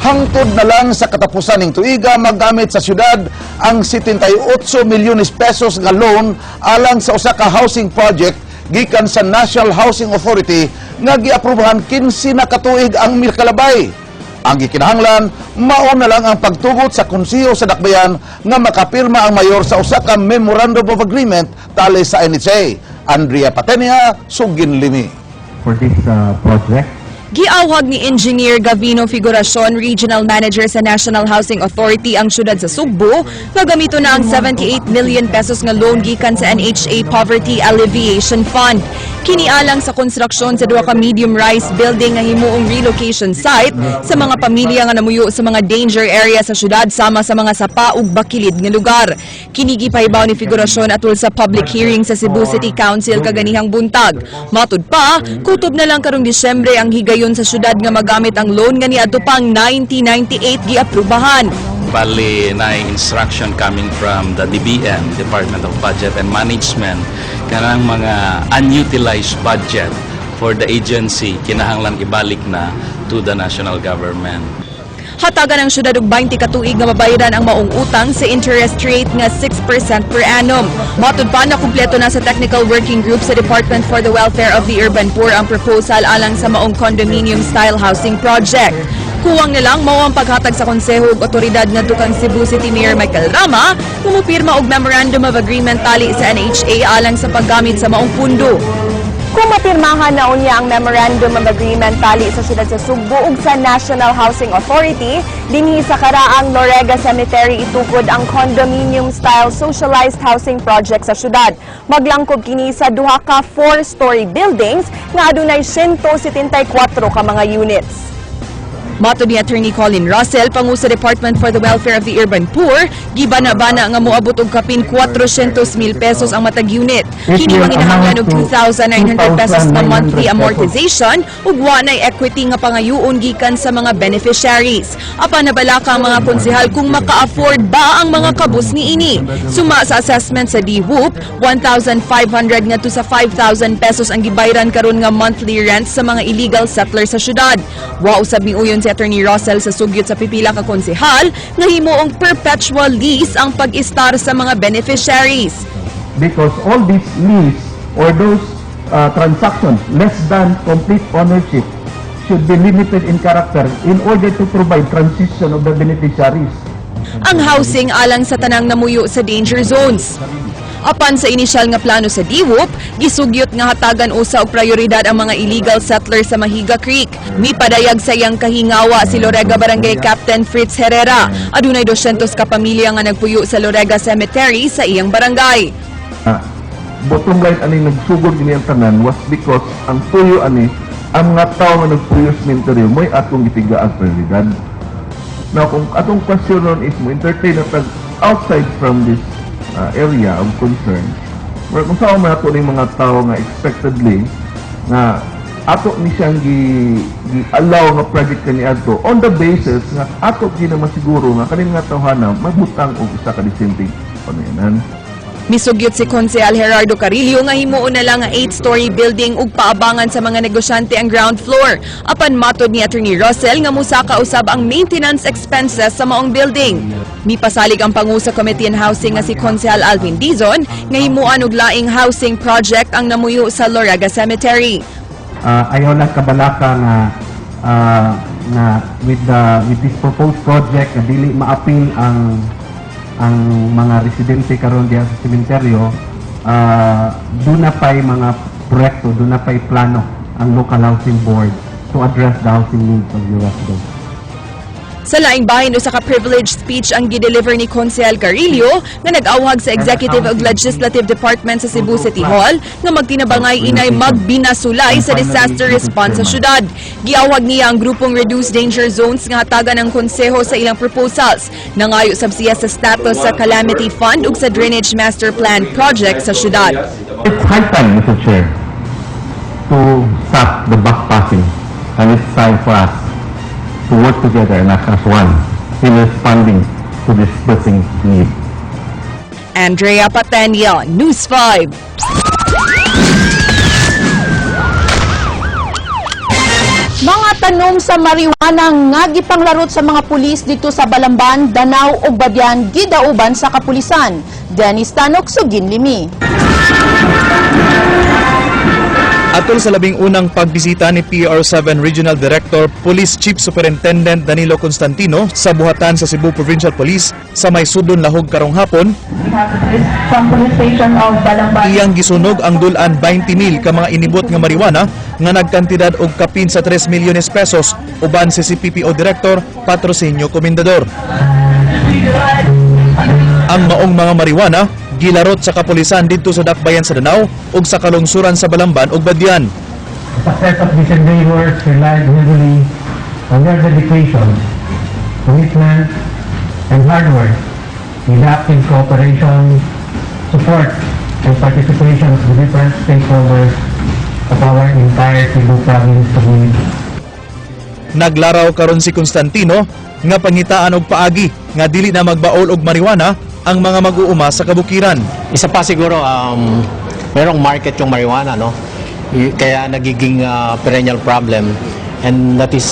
Hangtod na lang sa katapusan ning tuiga magamit sa syudad ang 78 milyones pesos nga loan alang sa usa ka housing project gikan sa National Housing Authority nga giaprobahan 15 na katuig ang mikalabay. Ang gikinahanglan, mao na lang ang pagtugot sa konseho sa Dakbayan nga makapirma ang mayor sa usa ka Memorandum of Agreement tali sa NHA. Andrea Patenia, sugin limi. For this project. Giawhag ni Engineer Gavino Figuracion, Regional Manager sa National Housing Authority, ang syudad sa Sugbo nga gamito na ang 78 million pesos nga loan gikan sa NHA Poverty Alleviation Fund. Kini alang sa konstruksyon sa duha ka medium rise building nga himuong relocation site sa mga pamilya nga namuyo sa mga danger area sa syudad sama sa mga sapa ug bakilid nga lugar. Kini gipahibaw ni Figuracion atul sa public hearing sa Cebu City Council kaganihang buntag. Matud pa, kutob na lang karong Disyembre ang higayon sa syudad nga magamit ang loan nga niadto pang 1998 giaprubahan. Bali na instruction coming from the DBM, Department of Budget and Management, kanang mga unutilized budget for the agency kinahanglan ibalik na to the national government. Hatagan ang syudad og 20 ka tuig nga mabayaran ang maong utang sa interest rate nga 6% per annum. Matud pa, na kumpleto na sa technical working group sa Department for the Welfare of the Urban Poor ang proposal alang sa maong condominium-style housing project. Kuwang na lang mao ang paghatag sa konseho ug otoridad ngadto kang Cebu City Mayor Michael Rama nga mopirma og Memorandum of Agreement tali sa NHA alang sa paggamit sa maong pundo. Kung mapirmahan na unya ang Memorandum of Agreement tali sa syudad sa Sugbo ug sa National Housing Authority, dinhi sa karaang Lorega Cemetery itukod ang condominium-style socialized housing project sa syudad. Maglangkob kini sa duha ka four-story buildings nga adunay 174 ka mga units. Matod ni Attorney Colin Russell, pangu sa Department for the Welfare of the Urban Poor, gibana-bana nga moabot og kapin 400 mil pesos ang matag unit. It Kini will manginahanglan og amount to 2,900 pesos nga monthly 2,900 amortization ug wa nay equity nga pangayuon gikan sa mga beneficiaries. Apan nabalaka ang mga konsehal kung maka-afford ba ang mga kabus niini. Suma sa assessment sa DWUP, 1,500 ngadto sa 5,000 pesos ang gibayran karon nga monthly rent sa mga illegal settlers sa syudad. Wa usab miuyon si Attorney Russell sa sugyot sa pipila ka konsehal nga himuong perpetual lease ang pag-istar sa mga beneficiaries. Because all these lease or those transactions less than complete ownership should be limited in character in order to provide transition of the beneficiaries. Ang housing alang sa tanang namuyo sa danger zones. Apan sa inisyal nga plano sa DWUP, gisugyot nga hatagan usa og prioridad ang mga illegal settlers sa Mahiga Creek. Mipadayag sa iyang kahingawa si Lorega Barangay Captain Fritz Herrera. Adunay 200 ka pamilya nga nagpuyo sa Lorega Cemetery sa iyang barangay. Bottom line ani, nagsugod gini ang tanan was because ang tuyo ani, ang mga tao nga nagpuyo sa cemetery mo'y atong gitiga ang prioridad. Now, kung atong question ron is mo entertain na tag outside from this area of concern, where kung saan man ato ning mga tao nga expectedly nga ato ni siyang gi allow nga project kani adto on the basis nga ato gina masiguro nga kaning mga tawhana magbutang og usa ka disenteng pamayanan. Misugyot si Konsehal Gerardo Carillo nga himuon na lang ang 8-story building ug paabangan sa mga negosyante ang ground floor. Apan matod ni Attorney Russell nga musaka usab ang maintenance expenses sa maong building. Mipasalig ang pangu sa Committee on Housing nga si Konsehal Alvin Dizon nga himuan og laing housing project ang namuyo sa Lorega Cemetery. Ayaw lang kabalaka nga with this proposed project na dili maapil ang mga residente karon diha sa sementeryo, duna pay mga proyekto, duna pay plano ang local housing board to address the housing needs of the residents. Sa laing bahin, usa ka privileged speech ang gideliver ni Konsehal Carillo nga nag-awhag sa Executive ug Legislative Department sa Cebu City Hall nga magtinabangay inay magbinasulay sa disaster response sa syudad. Giawhag niya ang grupong Reduce Danger Zones nga hatagan ng konseho sa ilang proposals. Nangayo sab siya sa status sa Calamity Fund ug sa Drainage Master Plan project sa syudad. It's high time, Mr. Chair, to stop the buck passing, and it's time for us to work together and act as one in responding to this pressing need. Andrea Patenia, News 5. Mga tanom sa marijuana nga gipanglarot sa mga pulis dito sa Balamban, Danao ug Badian gidauban sa kapulisan. Dennis Tanok, Suginlimi. Atol sa 11 pagbisita ni PR7 Regional Director Police Chief Superintendent Danilo Constantino sa buhatan sa Cebu Provincial Police sa may sudlon Lahog karong hapon, from Police Station of Balamban. Iyang gisunog ang dul-an 20 mil ka mga inibot nga marijuana nga nagkantidad og kapin sa 3 milyones pesos uban si CPPO Director Patrocinio Comendador. Ang maong mga marijuana gilarot sa kapulisan didto sa Dakbayan sa Danao ug sa kalungsuran sa Balamban ug Badian. The success of these endeavors relied heavily on their dedication, commitment, and hard work with active cooperation, support, and participation of the different stakeholders of our entire Cebu Province community. Naglaraw karon si Constantino nga pangitaan og paagi nga dili na magbaol og marijuana ang mga mag-uuma sa kabukiran. Isa pa siguro, merong market yung marijuana, no? Kaya nagiging perennial problem. And that is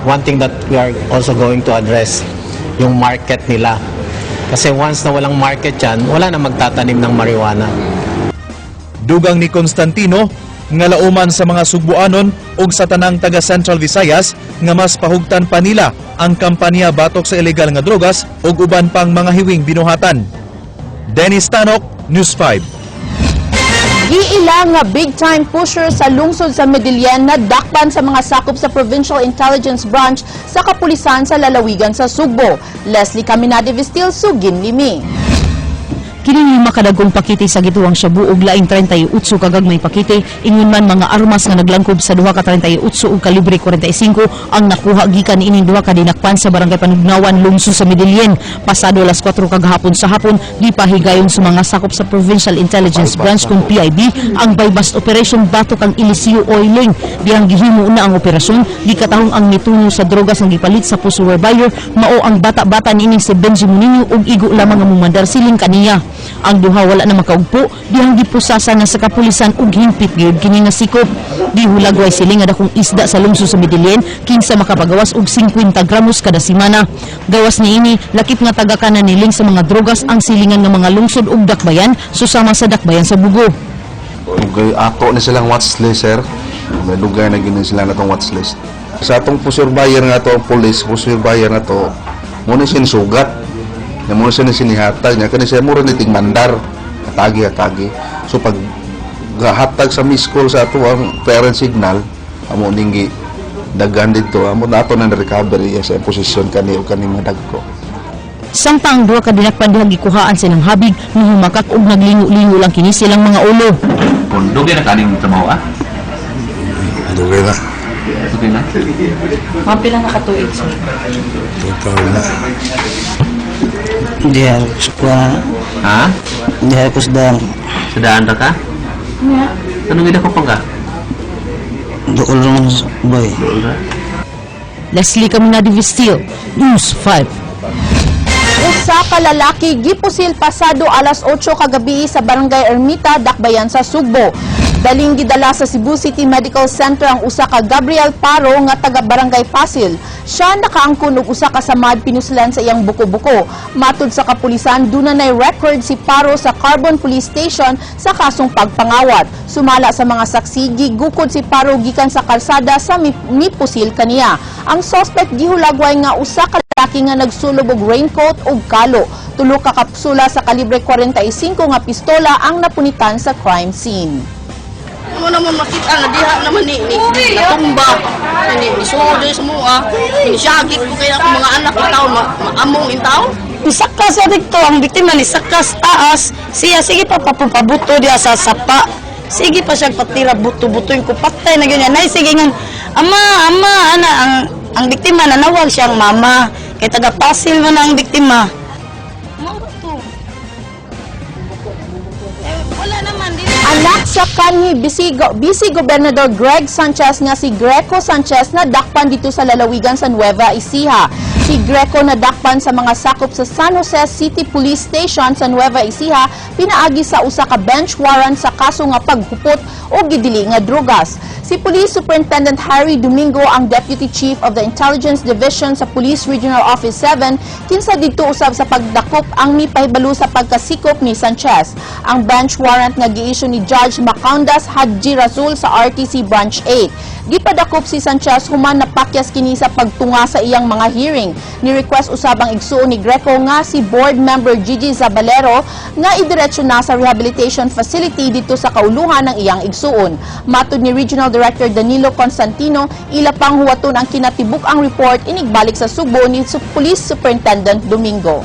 one thing that we are also going to address, yung market nila. Kasi once na walang market yan, wala na magtatanim ng marijuana. Dugang ni Constantino nga lauman sa mga Sugbuanon ug sa tanang taga Central Visayas nga mas pahugtan pa nila ang kampanya batok sa ilegal nga drogas ug uban pang mga hiwing binuhatan. Dennis Tanok, News 5. Giila nga big-time pusher sa lungsod sa Medellin na dakpan sa mga sakop sa Provincial Intelligence Branch sa kapulisan sa lalawigan sa Sugbo. Leslie Caminade Vistil, Suginlimi. Kini makadagong pakite sa gituwang shabu ug laing 38 ka gagmay pakite, ingon man mga armas nga naglangkob sa duha ka 38 ug kalibre 45 ang nakuha gikan niining duha ka dinakpan sa Barangay Panugnawan, lungsod sa Medellin. Pasado alas 4 kagahapon sa hapon, gipahigayon sa mga sakop sa Provincial Intelligence Branch kung PIB ang buy-bust operation batok ang Eliseo Oiling. Dihang gihimo na ang operasyon, gikatahong ang mituno sa drogas ang gipalit sa pusuwer buyer mao ang bata-bata niining si Benji Munino ug igo lamang ang mumandar siling kaniya. Ang duha wala na makaugpo dihang gipusasa na sa kapulisan ug hingpit gyud kini nga sikop. Gihulagway sila nga dakong isda sa lungsod sa Medellin kinsa makapagawas og 50 gramos kada semana. Gawas niini, lakip nga taga niling sa mga drogas ang silingan nga mga lungsod ug dakbayan susama sa dakbayan sa Bugo. Okay, ato ni silang watch list, sir. May lugar na gini sila na itong watch list. Sa atong pusher buyer nga to, ang police, pusher buyer na to, muna siya sugat. Nga muna siya ni sinihatag niya. Kani siya mura ni tingmandar. Atagi, atagi. So pag gahatag sa miss call sa ato ang parent signal, amo ninggi dagan dito, amo na ato na recovery sa posisyon kani o kani mga dagko. Samtang ang duha ka dinakpan dihang gikuhaan silang habig, nihumakak og naglingo-lingo lang kini silang mga ulo. Kung dugay na kaning trabaho ah? Dugay na. Dugay na. Mga pila na katuig, sir? Total na. Diha ko Ha? Diha ko sa daan. Sa daan ra ka? Anong gida ko pang ka? Dool lang boy. Dool ra. Leslie Caminade Vistil, News 5. Usa ka lalaki gipusil pasado alas 8 kagabi sa Barangay Ermita, Dakbayan sa Sugbo. Daling gidala sa Cebu City Medical Center ang usa ka Gabriel Paro nga taga Barangay Pasil. Siya nakaangkon og usa ka samad pinuslan sa iyang buko-buko. Matud sa kapulisan, duna nay record si Paro sa Carbon Police Station sa kasong pagpangawat. Sumala sa mga saksi, gigukod si Paro gikan sa kalsada sa mipusil kaniya. Ang suspect gihulagway nga usa ka lalaki nga nagsulob og raincoat ug kalo. Tulo ka kapsula sa kalibre 45 nga pistola ang napunitan sa crime scene. Mo naman makita nga diha naman ni natumba ni suod sa mua ni syagit ko kaya akong mga anak in taon maamong in taon. Nisaka sa dito, ang biktima nisaka sa taas. Siya, sige pa papabuto diya sa sapa. Sige pa siya patira buto-buto yung kupatay na ganyan. Nay, sige nga, ama, ama, ana, ang biktima, nanawag siyang mama. Kay taga Pasil man ang biktima. Mao to. Eh, wala naman di. Anak sa kanhi Vice Gobernador Greg Sanchez nga si Greco Sanchez na dakpan dito sa lalawigan sa Nueva Ecija. Si Greco nadakpan sa mga sakop sa San Jose City Police Station sa Nueva Ecija pinaagi sa usa ka bench warrant sa kaso nga paghupot o gidili nga drugas. Si Police Superintendent Harry Domingo, ang Deputy Chief of the Intelligence Division sa Police Regional Office 7, kinsa didto usab sa pagdakop, ang mipahibalo sa pagkasikop ni Sanchez. Ang bench warrant nga gi-issue ni Judge Macaundas Hadji Rasul sa RTC Branch 8. Gipadakop si Sanchez human napakyas kini sa pagtunga sa iyang mga hearing. Ni-request usab ang igsuon ni Greco nga si board member Gigi Zabalero nga idiretso na sa rehabilitation facility didto sa kauluhan ng iyang igsuon. Matud ni Regional Director Danilo Constantino, ila pang huwaton ang kinatibuk-ang report inigbalik sa Sugbo ni Police Superintendent Domingo.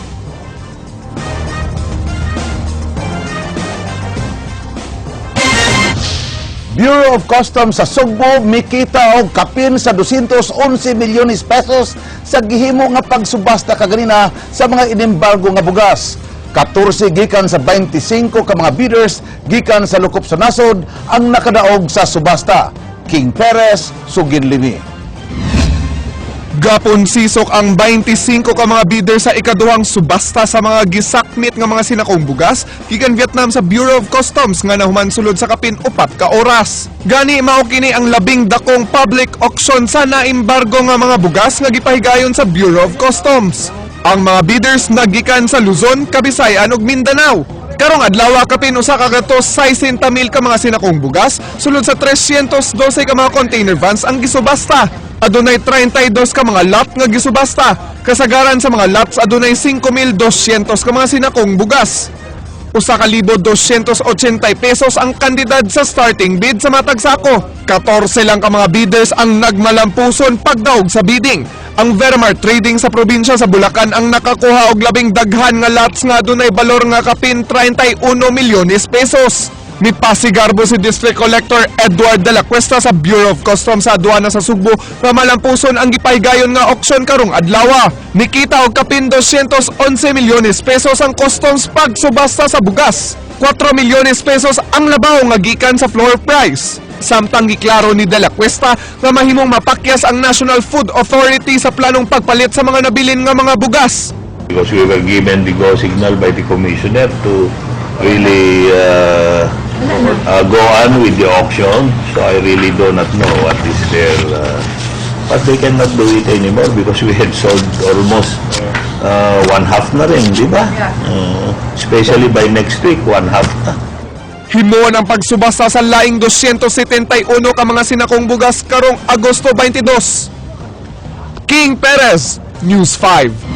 Bureau of Customs sa Sugbo mikita og kapin sa 211 milyones pesos sa gihimo nga pagsubasta kaganina sa mga inimbargo nga bugas. 14 gikan sa 25 ka mga bidders gikan sa lukop sa nasod ang nakadaog sa subasta. King Perez, Suginlimi. Gapon sisok ang 25 ka mga bidder sa ikaduhang subasta sa mga gisakmit nga mga sinakong bugas gikan Vietnam sa Bureau of Customs nga nahuman sulod sa kapin 4 ka oras. Gani mao kini ang labing dakong public auction sa naimbargo nga mga bugas nga gipahigayon sa Bureau of Customs. Ang mga bidders nagikan sa Luzon, Kabisayan ug Mindanao. Karong adlaw, kapin 160 mil ka mga sinakong bugas sulod sa 312 ka mga container vans ang gisubasta. Adunay 32 ka mga lot nga gisubasta. Kasagaran sa mga lots, adunay 5,200 ka mga sinakong bugas. 1,280 pesos ang kandidad sa starting bid sa matag sako. 14 lang ka mga bidders ang nagmalampuson pagdaog sa bidding. Ang Vermar Trading sa probinsya sa Bulacan ang nakakuha og labing daghan nga lots nga adunay balor nga kapin 31 milyones pesos. Mipasigarbo si District Collector Edward de la Cuesta sa Bureau of Customs sa aduana sa Sugbo nga malampuson ang gipahigayon nga auction karong adlaw. Nikita og kapin 211 milyones pesos ang customs pagsubasta sa bugas. 4 milyones pesos ang labaw nga gikan sa floor price. Samtang giklaro ni De La Cuesta nga mahimong mapakyas ang National Food Authority sa planong pagpalit sa mga nabilin nga mga bugas. Because we were given the go signal by the commissioner to really go on with the auction. So I really do not know what is their, but they cannot do it anymore because we had sold almost one half na rin, di ba? Especially by next week, one half na. Himuon ang pagsubasta sa laing 271 ka mga sinakong bugas karong Agosto 22. King Perez, News 5.